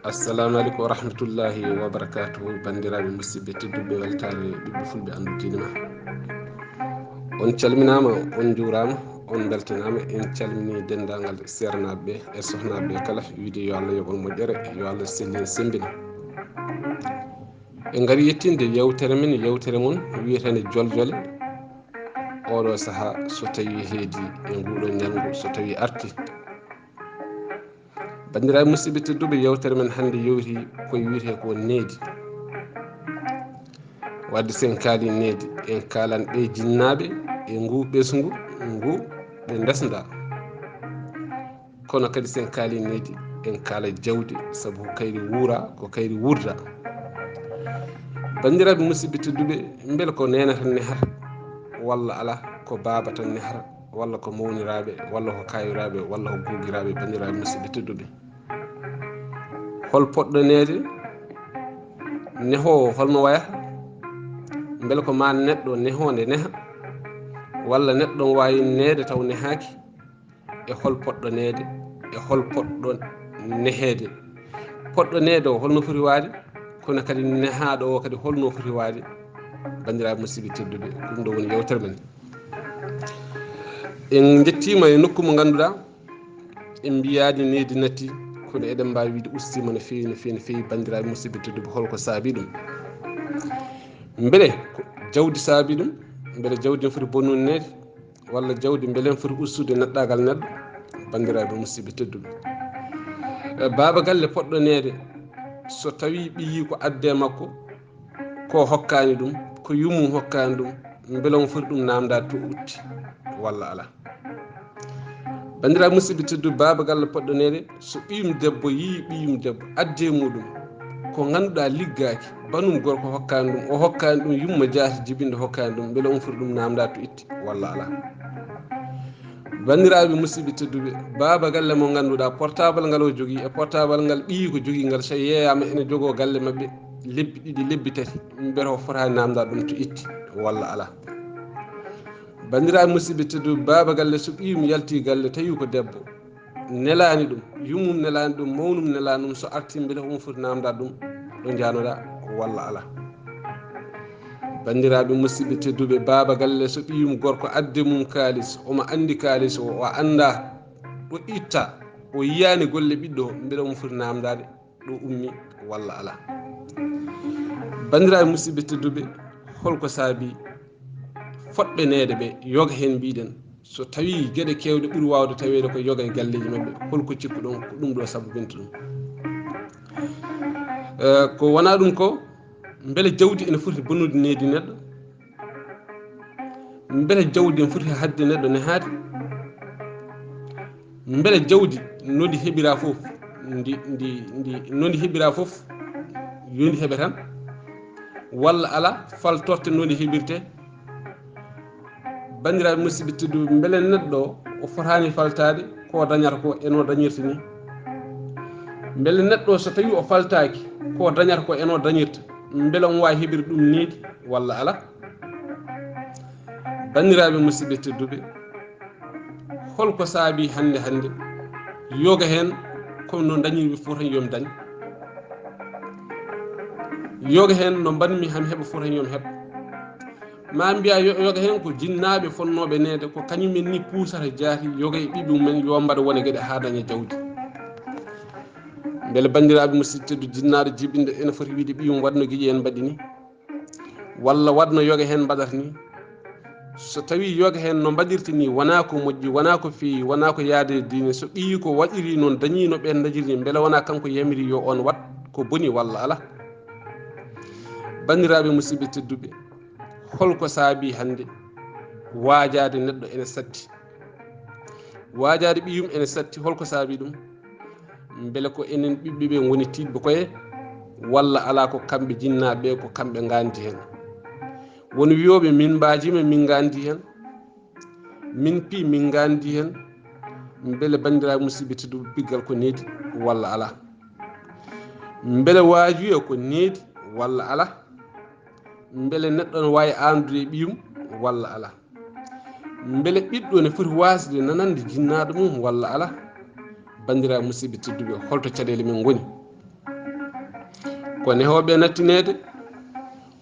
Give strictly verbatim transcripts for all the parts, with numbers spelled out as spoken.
Assalamu aleykum wa rahmatullahi wa barakatuhu. Banndiraaɓe musidɓe tedduɓe, weltaare ɓiɓɓe fulɓe anndu diine ma. On calminaama, on njuuraama, on mbeltanaama. En calmini denndaangal seernaaɓe ɓe e sohnaaɓe ɓe kala, wiide yo Allah yoɓ on moƴƴere, yo Allah sellin semmbina. En ngari yettinde yewtere men, yewtere mon wiyeteende Joljole. Oɗo saha so tawi heedi e nguɗo ñalngu, so tawi arti. Banndiraaɓe musidɓe tedduɓe, yewtere men hannde yewti koye wiyetee ko needi. Wadde sen kaali needi, en kaalan ɓe jinnaaɓe e ngu ɓesngu ngu ɓe ndesnda. Kono kadi sen kaali needi, en kaala jawdi, sabu ko kayri wuura, ko kayri wurda. Banndiraaɓe musidɓe tedduɓe, mbele ko neene tan nehata, walla ala, ko baaba tan nehata, walla ko mawniraaɓe, walla ko kaayiraaɓe, walla ko googiraaɓe, banndiraaɓe musidɓe tedduɓe? Hol poɗɗo neede? Nehoowo holno wayata? Mbele ko ma neɗɗo nehoonde neha? Walla neɗɗo no waawi neede taw nehaaki? E hol poɗɗo neede? E hol poɗɗo neheede? Poɗɗo neede o holno foti waade? Kono kadi nehaaɗo o kadi holno foti waade? Banndiraaɓe musidɓe tedduɓe, ɗum ɗo woni yewtere men. En njettiima e nokku mo ngannduɗaa, en mbiyaani needi natti, kono eɗen mbaawi wiide ustiima no feewi, no feewi, no feewi. Banndiraaɓe musidɓe tedduɓe, holko saabi ɗum? Mbele ko jawdi saabi ɗum? Mbele jawdi ne foti bonnude neede? Walla jawdi mbele ne foti ustude neɗɗaagal neɗɗo? Banndiraaɓe musidɓe tedduɓe, e baaba galle poɗɗo neede, so tawi ɓiyi ko adde makko, ko hokkaani ɗum, ko yummum hokkaani ɗum, mbele omo foti ɗum naamndaade to utti walla ala? Banndiraaɓe musidɓe tedduɓe, baaba galle poɗɗo neede, so ɓiyum debbo yii ɓiyum debbo adde muɗum, ko ngannduɗaa liggaaki, banum gorko hokkaani ɗum, o hokkaani ɗum, yumma jaati jibinɗo hokkaani ɗum, mbele omo foti ɗum naamndaade to itti walla ala? Banndiraaɓe musidɓe tedduɓe, baaba galle mo ngannduɗaa portable ngal o jogii e portable ngal ɓiyi ko jogii ngal, so yeeyaama ene jogoo galle maɓɓe lebbi ɗiɗi, lebbi tati, mbele o fotaani naamndaade ɗum to itti walla ala? Banndiraaɓe musidɓe tedduɓe, baaba galle so ɓiyum yalti galle tawi ko debbo, nelaani ɗum, yummum nelaani ɗum, mawnum nelaani ɗum, so arti mbele omo foti naamndaade ɗum ɗo njaanoɗaa walla ala? Banndiraaɓe musidɓe tedduɓe, baaba galle so ɓiyum gorko adde mum kaalis, omo anndi kaalis o, o anndaa ɗo itta, o yiyaani golle ɓiɗɗo o, mbele omo foti naamndaade ɗo ummi walla ala? Banndiraaɓe musidɓe tedduɓe, holko saabi fotɓe neede ɓe, yoga heen mbiɗen, so tawi geɗe keewɗe ɓuri waawde taweede ko yoga e galleeji maɓɓe, holko cikkuɗon ko ɗum ɗo sababinta ɗum? Eh, ko wonaa ɗum ko, mbele jawdi ene foti bonnude needi neɗɗo? Mbele jawdi ene foti haɗde neɗɗo nehaade? Mbele jawdi no ndi heɓiraa fof, ndi, ndi, ndi, no ndi heɓiraa fof, yo ndi heɓe tan? Walla ala, faltorte no ndi heɓirtee? Banndiraaɓe musidɓe tedduɓe, mbele neɗɗo o fotaani faltaade ko dañata ko e no dañirta ni? Mbele neɗɗo so tawi o faltaaki ko dañata ko e no dañirta, mbele omo waawi heɓirde ɗum needi walla ala? Banndiraaɓe musidɓe tedduɓe, holko saabi hannde, hannde yoga heen, ko no dañirmi fof tan yomi dañ? Yoga heen, no mbaɗmi hami heɓa fof tan yomi heɓ? Ma mbiya yo-, yoga heen ko jinnaaɓe fonnooɓe neede, ko kañumen ni puusata jaati yoga e ɓiɓɓe mumen yo mbaɗa wone geɗe haa daña jawdi. Mbele banndiraaɓe musidɓe tedduɓe, jinnaaɗo jibinɗo ene foti wiide ɓiyum waɗ no giƴi en mbaɗi ni? Walla waɗ no yoga heen mbaɗata ni? So tawi yoga heen no mbaɗirta ni wonaa ko moƴƴi, wonaa ko feewi, wonaa ko yaade e diine, so ɓiyi ko waɗiri noon, dañi no ɓeen dañiri, mbele wonaa kanko yamiri yo oon waɗ ko boni walla ala? Banndiraaɓe musidɓe tedduɓe, holko saabi hannde waajaade neɗɗo ene satti? Waajaade ɓiyum ene satti, holko saabi ɗum? Mbele ko enen ɓiɓɓe ɓe ngoni tiiɗɓe koye, walla alaa ko kamɓe jinnaaɓe ɓe, ko kamɓe ngaandi heen? Won wiyooɓe min mbaajima, min ngaandi heen, min pii, min ngaandi heen. Mbele banndiraaɓe musidɓe tedduɓe, piggal ko needi walla alaa? Mbele waajuya ko needi walla alaa? Mbele neɗɗo no waawi aandude e ɓiyum walla alaa? Mbele ɓiɗɗo ne foti waasde nanande jinnaaɗo mum walla alaa? Banndiraaɓe musidɓe tedduɓe, holto caɗeele men ngoni? Ko nehooɓe nattineede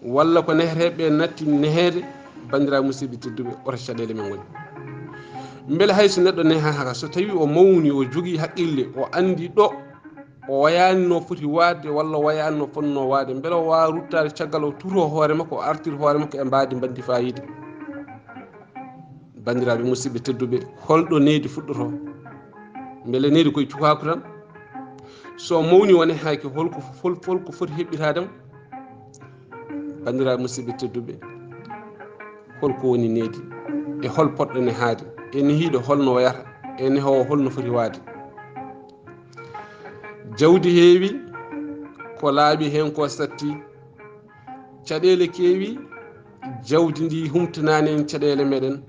walla ko neheteeɓe natti neheede? Banndiraaɓe musidɓe tedduɓe, oto caɗeele men ngoni? Mbele hay so neɗɗo nehaaka, so tawii o mawni, o jogii haqqille, o anndi ɗo o wayaani no foti waade walla o wayaani no fotnoo waade, mbele o waawa ruttaade caggal o tuto hoore makko, o artira hoore makko e mbaadi mbaddi faayiida? Banndiraaɓe musidɓe tedduɓe, holɗo needi fuɗɗoto? Mbele needi koye cukaaku tan? So mawni woni hayke, holko, hol, holko foti heɓɓitaade mo? Banndiraaɓe musidɓe tedduɓe, holko woni needi? E hol poɗɗo nehaade? E nehiiɗo holno wayata? E nehoowo holno foti waade? Jawdi heewi, ko laaɓi heen ko satti. Caɗeele keewi, jawdi ndi humtinaani en caɗeele meɗen.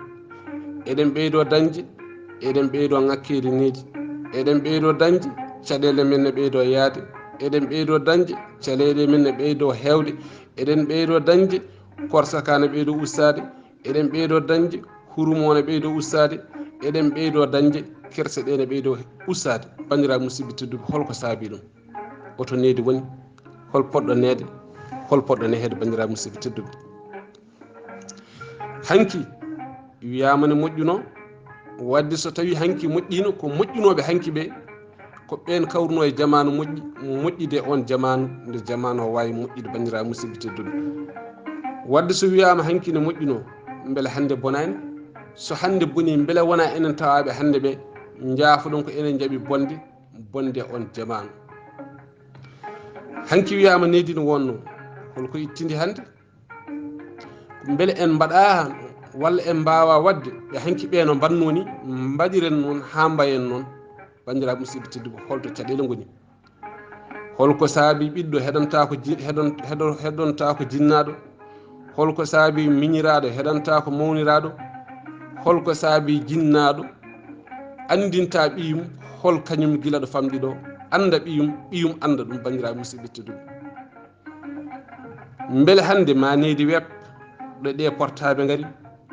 Eɗen ɓeydo dañde, eɗen ɓeydo ŋakkeede needi. Eɗen ɓeydo dañde, caɗeele men ne ɓeydo yaade. Eɗen ɓeydo dañde, caɗeele men ne ɓeydo heewde. Eɗen ɓeydo dañde, korsa ka ne ɓeydo ustaade. Eɗen ɓeydo dañde, hurumo ne ɓeydo ustaade. Eɗen ɓeydo dañde, kerse ɗe ne ɓeydo ustaade. Banndiraaɓe musidɓe tedduɓe, holko saabi ɗum? Oto needi woni? Hol poɗɗo neede? Hol poɗɗo neheede, banndiraaɓe musidɓe tedduɓe? Hanki wiyaama ne moƴƴuno, wadde so tawi hanki moƴƴino, ko moƴƴunooɓe hanki ɓe, ko ɓeen kawruno e jamaanu moƴƴi, moƴƴude on jamaanu, nde jamaanu o waawi moƴƴude, banndiraaɓe musidɓe tedduɓe. Wadde so wiyaama hanki ne moƴƴuno, mbele hannde bonaani? So hannde boni, mbele wonaa enen tawaaɓe hannde ɓe, njaafoɗon ko enen njaɓi bonde, bonde on jamaanu? Hanki wiyaama needi no wonno, holko ittindi hannde? Mbele en mbaɗaa walla en mbaawaa waɗde ɓe hanki ɓe no mbaɗnoo ni, mbaɗiren noon haa mbayen noon? Banndiraaɓe musidɓe tedduɓe, holto caɗeele ngoni? Holko saabi ɓiɗɗo heɗontaako ji-, heɗon-, heɗon-, heɗontaako jinnaaɗo? Holko saabi miñiraaɗo heɗontaako mawniraaɗo? Holko saabi jinnaaɗo anndinta ɓiyum hol kañum gila ɗo famɗi ɗo, annda ɓiyum, ɓiyum annda ɗum, banndiraaɓe musidɓe tedduɓe? Mbele hannde ma needi web, ɗo ɗe portable ngari,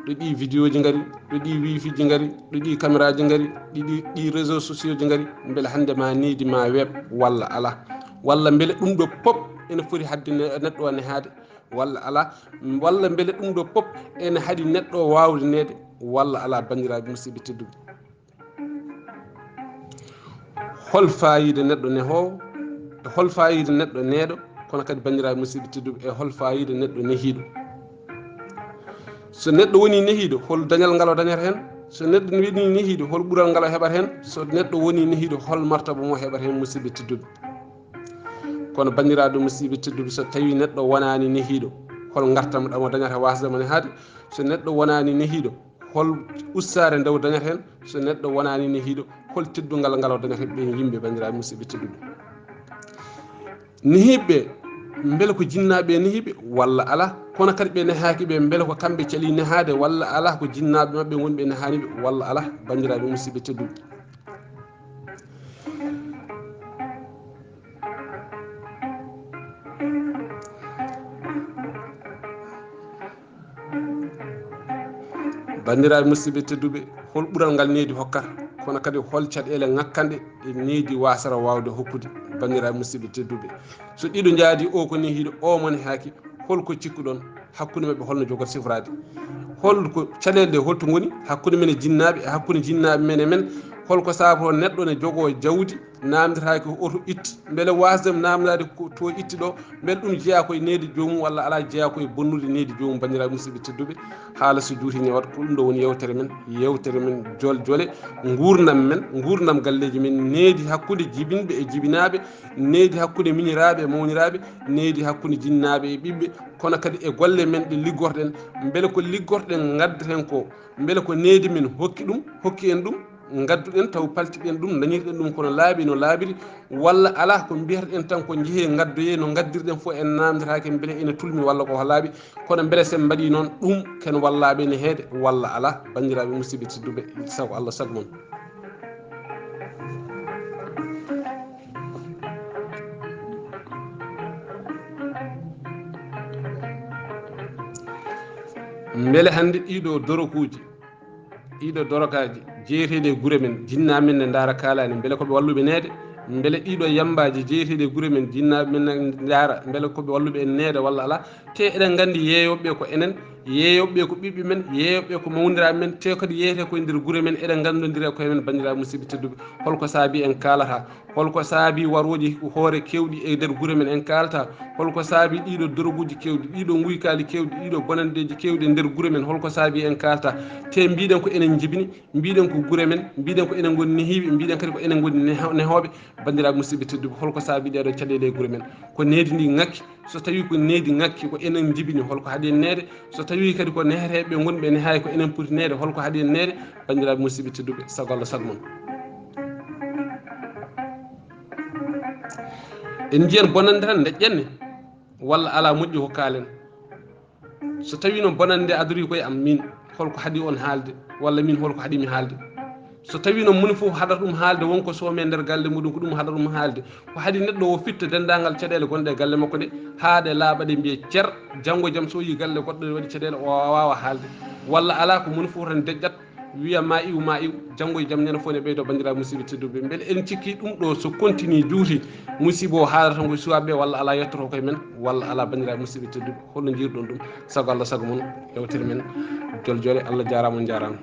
ɗo ɗi vidéo ji ngari, ɗo ɗi wifi ji ngari, ɗo ɗi caméra ji ngari, ɗi, ɗi, ɗi réseaux sociaux ji ngari, mbele hannde ma needi ma web walla alaa? Walla mbele ɗum ɗo pop ene foti haɗde ne-, neɗɗo o nehaade walla alaa? Walla mbele ɗum ɗo pop ene haɗi neɗɗo o waawde neede walla alaa, banndiraaɓe musidɓe tedduɓe? Hol faayiida neɗɗo nehoowo? E hol faayiida neɗɗo neeɗo? Kono kadi, banndiraaɓe musidɓe tedduɓe, e hol faayiida neɗɗo nehiiɗo? So neɗɗo woni nehiiɗo, hol dañal ngal o dañata heen? So neɗɗo woni nehiiɗo, hol ɓural ngal o heɓata heen? So neɗɗo woni nehiiɗo, hol martaba mo heɓata heen, musidɓe tedduɓe? Kono, banndiraaɓe musidɓe tedduɓe, so tawii neɗɗo wonaani nehiiɗo, hol ngartam ɗam o dañata waasde mo nehaade? So neɗɗo wonaani nehiiɗo, hol ustaare nde o dañata heen? So neɗɗo wonaani nehiiɗo, hol teddungal ngal o dañata heen? Ɓeen yimɓe, banndiraaɓe musidɓe tedduɓe, nehiiɓe, mbele ko jinnaaɓe nehiiɓe walla alaa? Kono kadi, ɓe nehaaki ɓe, mbele ko kamɓe calii nehaade walla alaa, ko jinnaaɓe maɓɓe woni ɓe nehaani ɓe walla alaa, banndiraaɓe musidɓe tedduɓe? Banndiraaɓe musidɓe tedduɓe, hol ɓural ngal needi hokkata? Kono kadi, hol caɗeele ŋakkanɗe e needi waasata waawde hokkude? Banndiraaɓe musidɓe tedduɓe, so ɗiɗo njaadi, o ko nehiiɗo, o mo nehaaki, hol ko cikkuɗon hakkunde maɓɓe, holno jogata siforaade? Hol ko caɗeele ɗe, holto ngoni hakkunde men e jinnaaɓe, e hakkunde jinnaaɓe men e men? Hol ko saabotoo neɗɗo ne jogoo jawdi, naamndataa ko oto itti? Mbele waasde naamndaade ko to itti ɗo, mbele ɗum jeyaa koye needi joomum walla alaa, jeyaa koye bonnude needi joomum? Banndiraaɓe musidɓe tedduɓe, haala so juuti ñawat, ko ɗum ɗo woni yewtere men, yewtere men jol jole, nguurndam men, nguurndam galleeji men, needi hakkunde jibinɓe e jibinaaɓe, needi hakkunde miñiraaɓe e mawniraaɓe, needi hakkunde jinnaaɓe e ɓiɓɓe, kono kadi e golle men ɗe liggorɗen, mbele ko liggorɗen ngaddaten ko, mbele ko needi men hokki ɗum, hokki en ɗum, ngadduɗen taw paltiɗen ɗum, dañirɗen ɗum kono laaɓi no laaɓiri, walla alaa, ko mbiyataɗen tan ko njehee ngaddoyee, no ngaddirɗen fof en naamndataake mbele ene tulmi walla ko laaɓi? Kono mbele so en mbaɗii noon, ɗum ken wallaaɓe neheede walla alaa, banndiraaɓe musidɓe tedduɓe, sago Allah, sago mon? Mbele hannde ɗiɗo dorokuuji, Ɗiɗo dorokaaji jeeyeteeɗi e gure men, jinnaaɓe men ne ndaara kaalaani, mbele ko ɓe walluɓe neede? Mbele ɗiɗo yammbaaji jeeyeteeɗi e gure men, jinnaaɓe men ne ndaara, mbele ko ɓe walluɓe en neede walla alaa? Te eɗen nganndi yeeyooɓe ɓe ko enen, yeeyooɓe ɓe ko ɓiɓɓe men, yeeyooɓe ɓe ko mawniraaɓe men, te kadi yeeyetee ko e nder gure men, eɗen nganndondira e koye men, banndiraaɓe musidɓe tedduɓe. Holko saabi en kaalata? Holko saabi warooji hoore keewɗi e nder gure men en kaalata? Holko saabi ɗiɗo doroguuji keewɗi, ɗiɗo nguykaali keewɗi, ɗiɗo bonanndeeji keewɗi e nder gure men? Holko saabi en kaalata? Te mbiɗen ko enen njibini, mbiɗen ko gure men, mbiɗen ko enen ngoni nehiiɓe, mbiɗen kadi ko enen ngoni neho-, nehooɓe. Banndiraaɓe musidɓe tedduɓe, holko saabi ɗeeɗo caɗeele e gure men? Ko needi ndi ŋakki. So tawii ko needi ŋakki, ko enen njibini, holko haɗi en neede? So tawii kadi ko neheteeɓe ngonɓe nehaay, ko enen poti neede, holko haɗi en neede? Banndiraaɓe musidɓe tedduɓe, sago Allah, sago mon. En njiyan bonannde tan, ndeƴƴen ne, walla alaa moƴƴi ko kaalen. So tawii noon bonannde adorii koye am, min, holko haɗi on haalde, walla min, holko haɗi mi haalde? So tawii noon moni fof haɗata ɗum haalde, won ko soomee nder galle muɗum, ko ɗum haɗata ɗum haalde, ko haɗi neɗɗo o fitta denndaangal caɗeele gonɗe e galle makko ɗe, haa ɗe laaɓa, ɗe mbiya cer, janngo e jam so o yii galle goɗɗo ne waɗi caɗeele, o waawa haalde, walla alaa, ko moni fof tan deƴƴat, wiya ma iw, ma iw, janngo e jam, ñande fof ne ɓeydo, banndiraaɓe musidɓe tedduɓe. Mbele en cikki ɗum ɗo so continue juuti, musiba o haalata ngo e suwaaɓe ɓe, walla alaa, yettoto koye men, walla alaa, banndiraaɓe musidɓe tedduɓe? Holno njiirɗon ɗum? Sago Allah, sago mon, yewtere men. Jol jole, Allah jaaraama, on njaaraama.